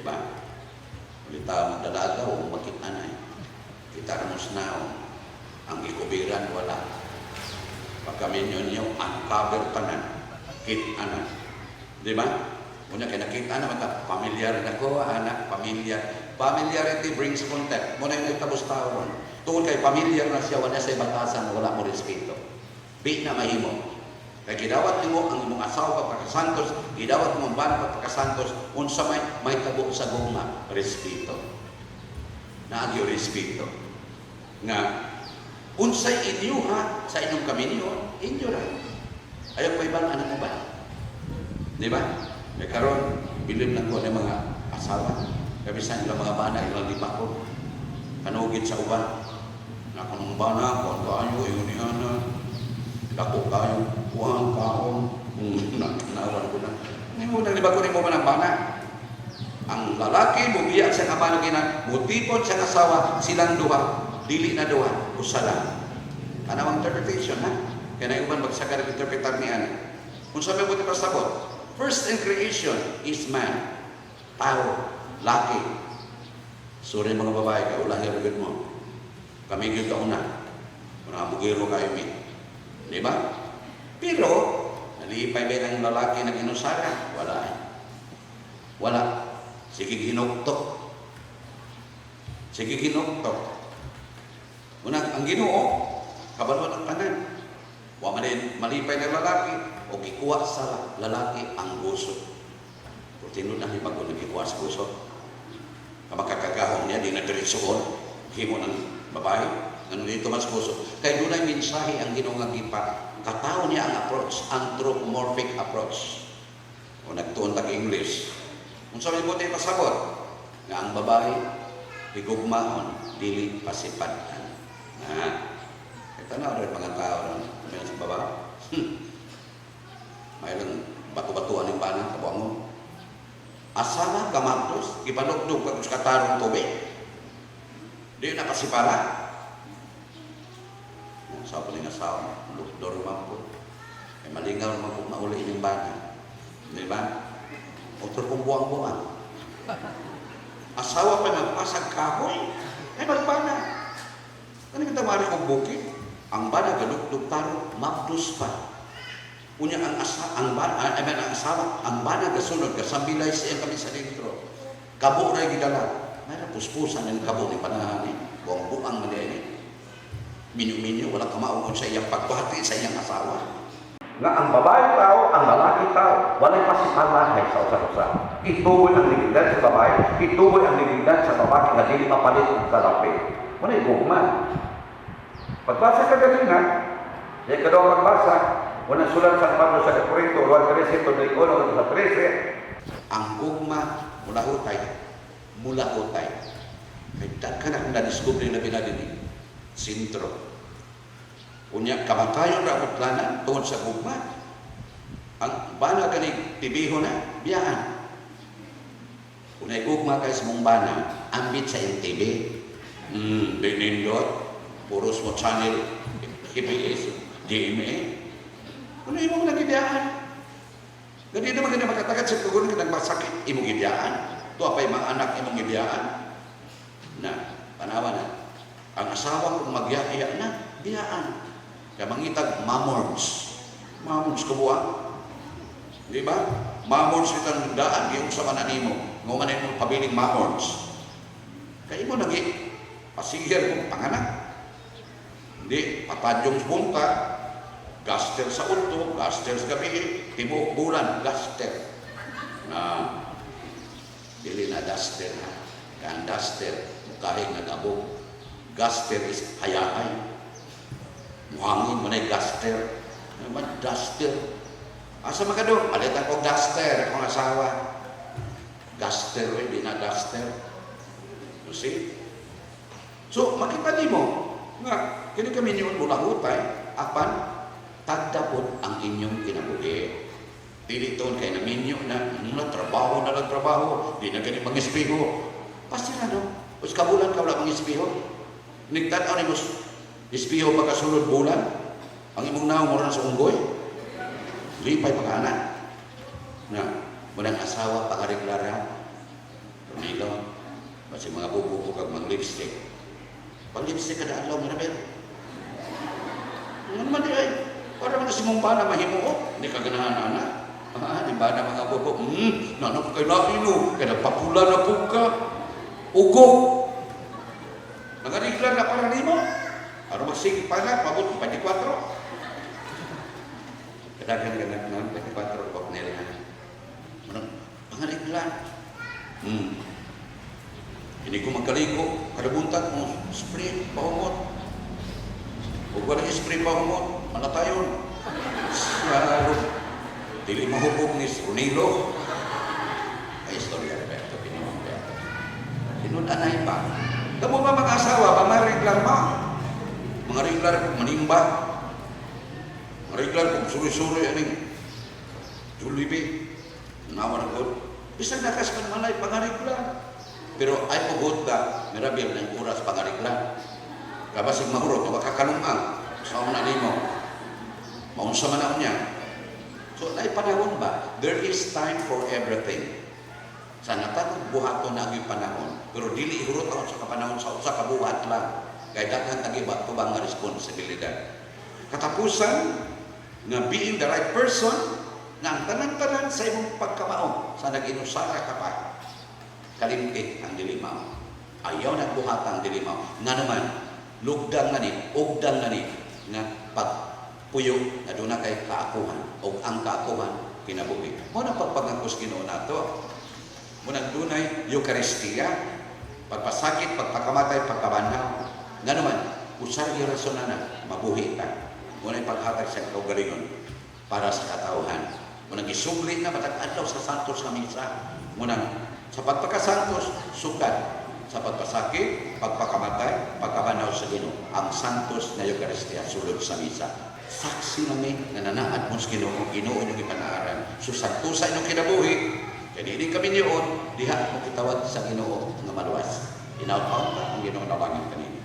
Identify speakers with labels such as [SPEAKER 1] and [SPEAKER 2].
[SPEAKER 1] Di ba? Ulita mo dalaga o makita na eh. Kita mo sa naong. Ang ikubiran, wala. Pagkaminyo niyo, uncover tanan. Kita na. Di ba? Unya kay nakita na mata, familiar na ko, anak, pamilya. Familiarity brings contempt. Muna yung nagtabos tao ron. Tungod kay familiar na siya, wala sa batasan, wala mo respeto. Di na mahimo. Kay gidawat nimo ang imong asawa pagpakasantos, gidawat mo ang bana pagpakasantos, unsa may may tabo sa gugma, respeto. Naagyo respeto. Nga unsay inyuha sa inyong kaminyo, inyo ra. Ayaw pa ibang anak mo ba? Di ba? Kay karon bilib lang ko ng mga asawa. Kay bisan ilang mga bana ilang di ko. Kanugid sa uban. Na kanong bana, kuan kayo, ingon ni ana. Dako kayo, kuhan kaon. Na nawan ko na. Nimo nang libako nimo man ang bana. Ang lalaki mubiya sa kabano gina, mutipon sa asawa, silang duha, dili na duha, usa lang. Kanang interpretation ha. Kaya na uban magsaka ng interpretar ni ana. Kung sabi mo pasabot, first in creation is man. Tao, laki. Sorry mga babae, kay ulahi ra mo. Kami gyud kauna. Mga bugiro kayo mi. Di ba? Pero, nalipay ba ang lalaki ng inusara? Wala eh. Wala. Sige hinuktok. Sige hinuktok. Una, ang Ginoo, kabalo ng tanan. Wa man din malipay ng lalaki o gikuha sa lalaki ang gusto. Pero tinud na hibago nagikuha sa gusto. Kamakakagahom niya, di na diretsoon, himo ng babae, ano dito mas gusto. Kaya doon ay mensahe ang Ginoo nga gipa. Katao niya ang approach, anthropomorphic approach. O nagtuon tag English. Kung sa may buti pasabot, nga ang babae, higugmaon, dili pasipadan. Na, ito na rin mga tao ron, may sa babae. May lang bato-batuan yung bana, kabuang mo. Asawa, gamagdos, gipanugdog kag sa katarong tubig. Di na pasipala. Sa pa ning asawa, lukdor man po. Kay malingaw man po mauli inyong bana. Di ba? Otro kong buang-buang. Asawa pa magpasag kahoy, ay magbana. Ano kita mari kong bukid? Ang bana ganugdog taro, mabdos pa. Unya ang asa ang bana, I mean, ang asawa, ang bana gasunod gasambilay siya kami sa dentro. Kabo ra gidala. May puspusan ng kabo ni panahan ni. Buang-buang man ni. Minyo-minyo, wala kamaungon sa iyang pagpati sa iyang asawa.
[SPEAKER 2] Nga ang babae tao, ang lalaki tao, walay pasipalahay sa usa-usa. Ituoy ang dignidad sa babae, ituoy ang dignidad sa babae nga dili mapalit og kalapi. Wala gugma. Pagbasa ka ganina, sa ikaduhang pagbasa, unang sulat sa Pablo sa Corinto, 1:13 1 sa 13,
[SPEAKER 1] Ang gugma mula hutay, mula hutay. Kay daghan akong na-discover na binadini. Sintro. Unya kamatayon ra utlanan tungod sa gugma. Ang bana kani tibiho na, biyaan. Unay gugma kay sa mong bana, ambit sa iyong TV. Binindot, puros mo channel, ABS, GMA. Unay mo nagibiyaan. Gani naman gani makatagat sa kugon ka nagmasakit, imong gibiyaan. Tuwa pa'y mga anak imong gibiyaan. Na, panawa na. Ang asawa kung magyaya na, biyaan. Kaya mangitag mamorns. Mamorns kabuha. Di ba? Mamorns itang daan, yung sa mananimo. Ngumanin mo pabiling mamorns. Kaya mo nagi, pasigir kong panganak. Hindi, patadyong punta, gaster sa udto, gaster sa gabi, tibuok bulan, gaster. Na, dili na duster ha. Kaya ang duster, mukahing nagabog. Gaster is hayahay. Muhangin mo na yung gaster. Ano ba, duster? Asa man ka doon? Palitan ko duster, akong asawa. Gaster, eh, di na duster. You see? So, makita nimo nga, kini kami niyon mula hutay, apan, tagdapot ang inyong kinabuhi. Dili toon kay naminyo na, na trabaho na lang trabaho, di na gani mangispiho. Pasti na no? Us kabulan ka wala mangispiho. Nigtan-aw nimo ispiho pagkasulod bulan, ang imong naong mura na sa unggoy. Lipay pag anak. Na, munang asawa pangariglara. Basi mga bubo kag mga lipstick. Pag lipstick kada adlaw, Mirabel. Ano naman di ay? Para mga simong bana mahimuo. Hindi ka ganahan, ana. Ah, di ba na mga bubo? Nano ko kay lahi no. Kaya nagpapula na po ka. Ugo. Nagarigla na para nimo. Aron magsige pa na, pabot 24. Kadaghan ka na 24 Cornel na. Manang pangarigla. Hindi ko magkaligo, kada buntag mo, spray, pahumot. Ug wala spray pahumot, malatayon. Sa dili mahubog ni Ronilo. Ay, istorya Roberto, pinuha Roberto. Tinud-anay pa. Kamo ba mga asawa, ba mga ma? Mga regular kung manimba. Mga regular kung suri-suri, aning Jollibee. Nawa na ko. Bisan nakas man malay, pangarigla. Pero ay pugot ka, Mirabel, ng oras pangarigla. Kabasig mahurot, makakalumang. Sa na nimo. Maunsa man ako niya. So, naay panahon ba? There is time for everything. Sa natagong buhaton na ang panahon, pero dili ihurot ako sa kapanahon sa usa ka buhat lang. Kay daghan tag iba tubang nga responsibilidad. Katapusan, nga being the right person, nga ang tanan-tanan sa imong pagkamao, sa nag-inusara ka pa, kalimti ang dili mao. Ayaw nagbuhat ang dili mao. Nga naman, lugdang na ni, ugdang na ni, nga pagpuyo na doon na kay kaakuhan, o ang kaakuhan, kinabuhi. Mao na pagpangakos Ginoo nato. Munang dunay Eucharistia, pagpasakit, pagpakamatay, pagkabanhaw. Nga naman, usar yung rason na mabuhi ta. Muna'y paghatag sa kaugalingon para sa katauhan. Munang gisugli na matag adlaw sa Santos nga misa. Munang sa pagpakasantos, sukat sa pagpasakit, pagpakamatay, pagkabanhaw sa Ginoo. Ang Santos na Eucharistia sulod sa misa. Saksi nami nga nanaad mo sa Ginoo, Ginoo inyong ipanaaran. So santusa inyong kinabuhi, kaya dili kami niyon, diha mo kitawag sa Ginoo nga maluwas. Inaw pa ang Ginoo na langit kanina.